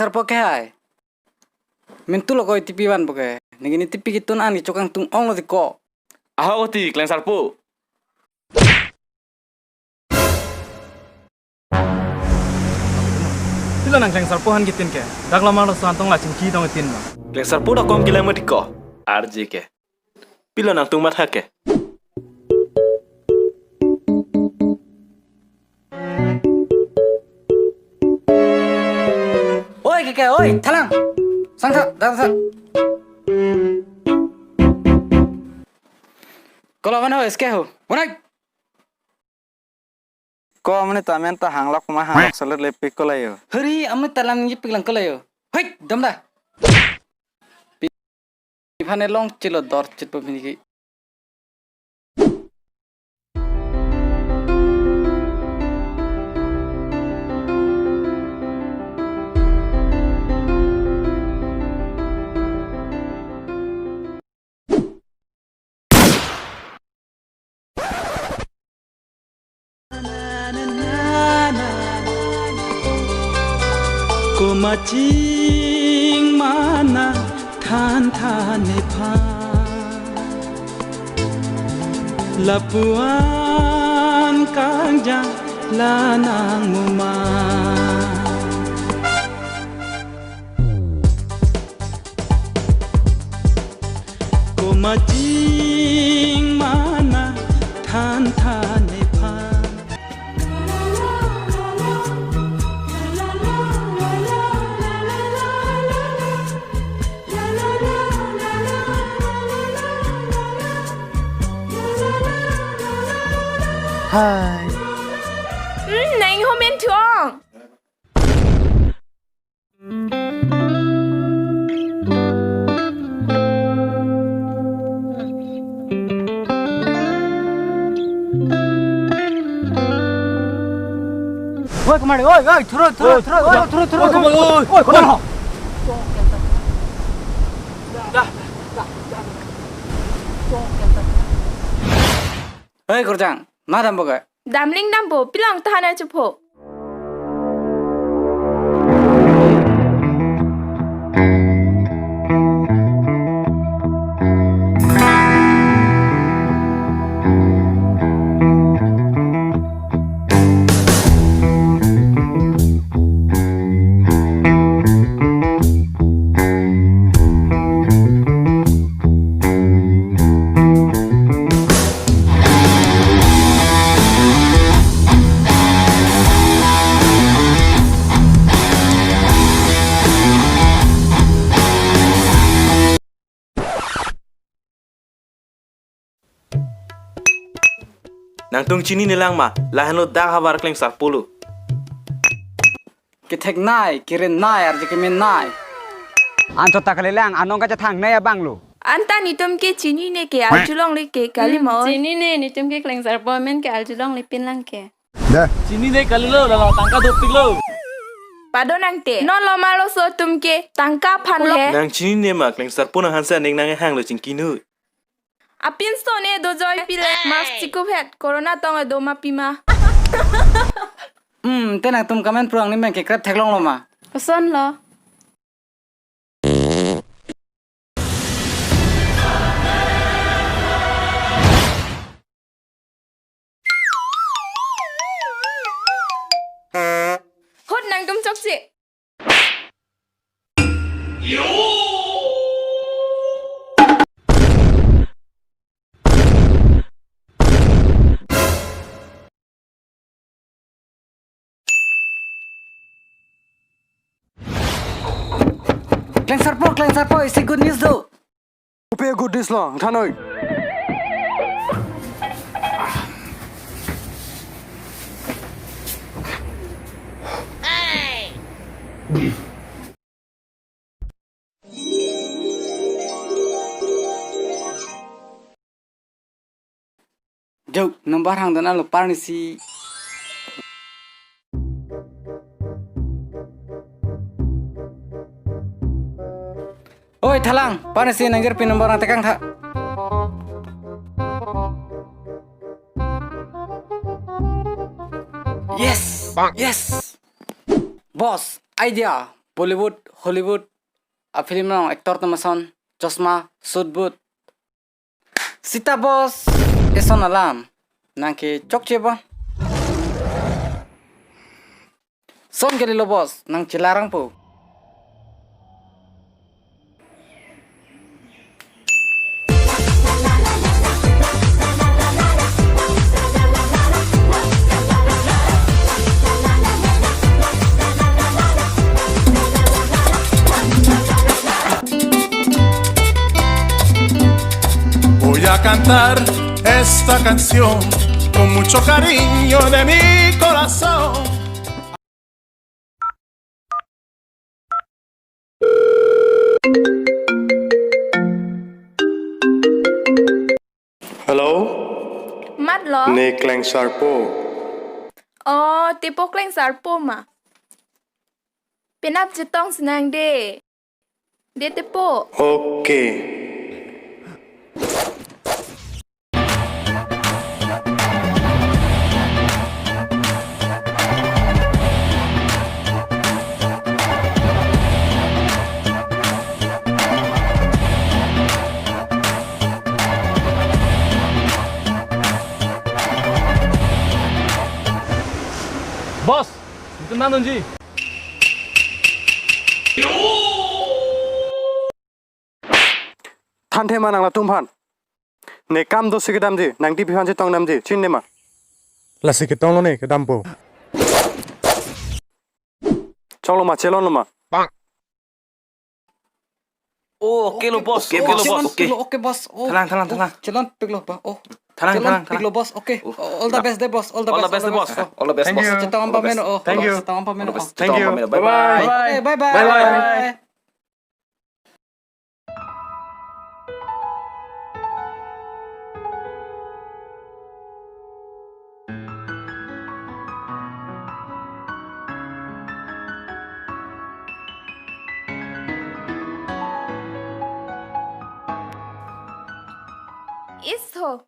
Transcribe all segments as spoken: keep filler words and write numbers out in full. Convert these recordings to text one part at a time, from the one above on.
Sarpo ke hai. Mintu lo ko itipi van po ke. Ningin itipi kitun an kichok kangtung ong lo ti ko. Aho ko ti, Kleng Sarpo. Pilo nang Kleng Sarpo han kitin ke. Dak lomar lo so-an tong la chingki tong kitin ma. Kleng Sarpo dak kom kilang mati ko. R J ke. Pilo nangtum matha ke. Oi, ke, ke, oi, thalang. Sangtha, datha. Kolo mane ho, eske ho. Bonai. Ko amne ta amen ta hanglok ma hanglok solet le pik ko layo. Hari amne ta lam ngi pik lang ko layo. Hei, dam da. Pi-, piphane long chilo dor chit po pini ki. Komat chingma nang than than nephan. Lapu-an kangjang la nang muma. Komat chingma nang than than nephan. Hai. Hmm, nang ho men thuong. Oi, kumari, oi, oi, thuro, thuro, oi, thuro, oi, oi, thuro, thuro, oi, thuro, kumari, oi, oi, kumari. Oi, Korjang, ma dampo ke? Damling dampo, pilo nang tahan aja pho. Nangtum chinine lang ma, lahenlo dak havar Kleng Sarpo lo. Kethek nai, kirin nai, arje kemen nai. Anchot ta kalilang, anong kachethangnei abang lo. Anta netum ke chinine ke arjulongle ke kali. Hmm, ma oi. Chinine, netum ke Kleng Sarpo amen ke arjulongle pin lang ke. Dah. Chinine kalilo, lalo tangka dopik lo. Pado nangte. Non lomar lo so atum ke tangka aphan lo. Nang chinine ma Kleng Sarpo nang hanse aning nang hanglo chingki nu. Apinso ne dojoi pile mask chikup het corona tong do ma pima. Hmm, te nangtum kamen pruang ni meng kekrep theklong lo ma. Koson lo. Hot nangtum chokche. Kleng Sarpo, Kleng Sarpo, isi good news do. Kopi good news lo, thanoi. Jo, number hang dona lo parnisi. Oi, thalang, parnisi nang jirpi number nang tekang tha. Yes, yes. Boss, idea. Bollywood, Hollywood a-film along actor atum ason chosma, suit boot. Sita boss, eson alam nang ke chokche ba? Son kalilo boss, nang chelarang po. Voy a cantar esta canción con mucho cariño de mi corazón. Hello? Matlo? Ne Klengsarpo? Oh, Tepo Klengsarpo ma? Penap chetong sinang de. De Tepo. Okay. Boss, itu nanunji. Thanthe ma nang latum aphan. Ne kam dosi kedamji, nang D P aphan chetong damji, chinine ma? Lasi ketonglo ne, kedampo. Choklo ma, chelonlo ma? Oh, okay lo, boss. Okay, okay lo, boss. Chelon, okay. Okay, boss. Oh, thalang, thalang, oh, thalang. Chelonpiklo ba? Oh. Thalang, chelon thalang, thalang. Piklo, boss. Okay. Oh. All the best de, boss. All the best, all the best. Thank you. All the best, boss. Chetong pame no. Oh, thank you. Chetong pame no. All the best. Thank you. Chetong pame no. Bye-bye. Bye-bye. Okay, bye-bye. Bye-bye. Bye-bye. Iso.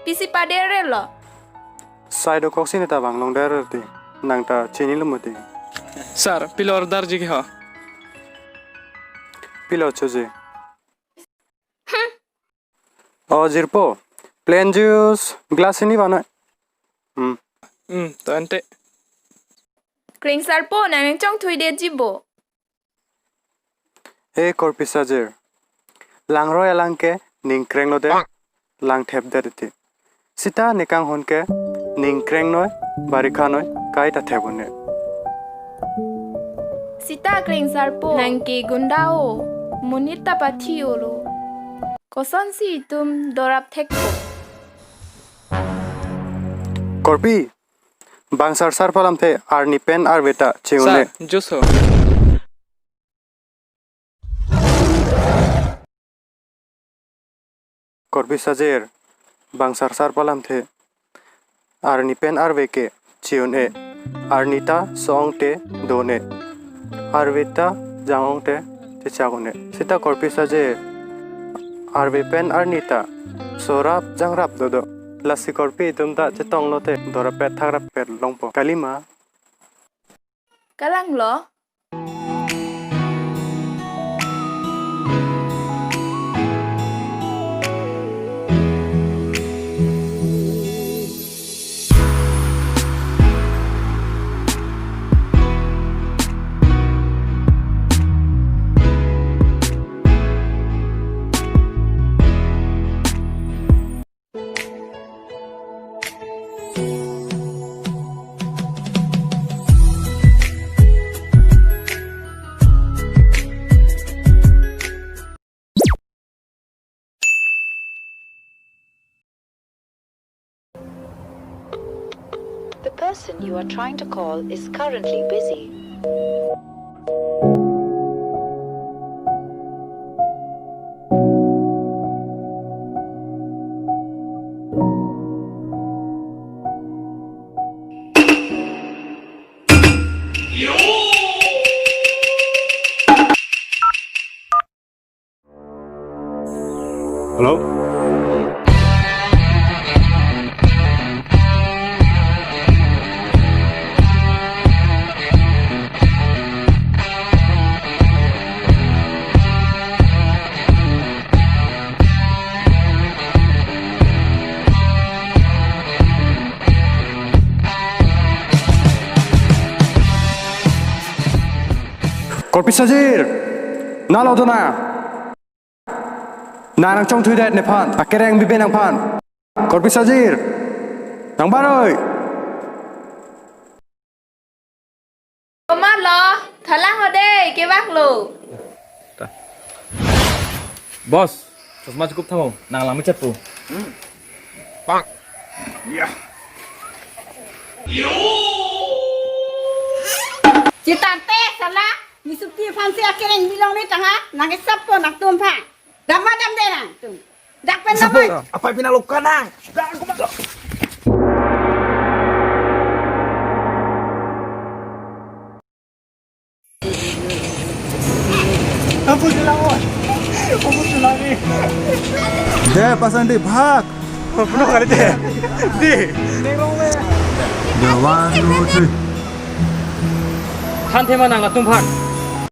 Pisi paderlo? Sai dokok si ne ta vanglong der ti. Nang ta chinilo mati. Sir, pilo orderji ke ho? Pilo choji. Hmm. Oh, jirpo. Plain juice, glass hini vanoi. Hmm. Hmm, to ante. Klengsarpo, nang nangchongthuidetji bo. E korpi sajir. Langroi alang ke ning krenglo de, lang thepdet ti. Sita ne kanghon ke ning kreng noi, barikha noi, kaita thep un-e. Sita Klengsarpo, nang ke gunda o, monit ta pathi-olo. Kosonsi itum dorap thekpo? Korpi, bang sarsar palamthe arni pen arve ta che un-e. Sir, juice ho. Korpi sajir, bang sarsar palamthe arni pen arve ke che un-e, arni ta so-ong te do un-e, arve ta jang-ong te chechak un-e. Sita korpi sajir, arve pen arni ta sorap jangrap dodo. Lasi korpi itum ta chetonglo te dorap pet thak rap pet longpo. Kalima. Kalanglo. The person you are trying to call is currently busy. Hello? Korpi Sajir, nalo dona. Nang nangchongthuidet nephan, akereng bibe nangphan. Korpi Sajir, nang baroi. Komatlo, thalang ho dei, kevanglo. Boss, chosma chukup tha mo, nang lang mechat po. Pak. Ya. Chethan te, sala, nisukti aphansi akereng bilong ni tangha, nang kesap po nangtum aphan. Dam ma damde nangtum. Dak pen dam ma. Apa pina luka nang? Ampun, tulang, oh. Ampun, tulang ni. Deh, pasan di, bhag. Ampun, kali deh. Di. Deh, one, two, three. Than the ma nang latum aphan.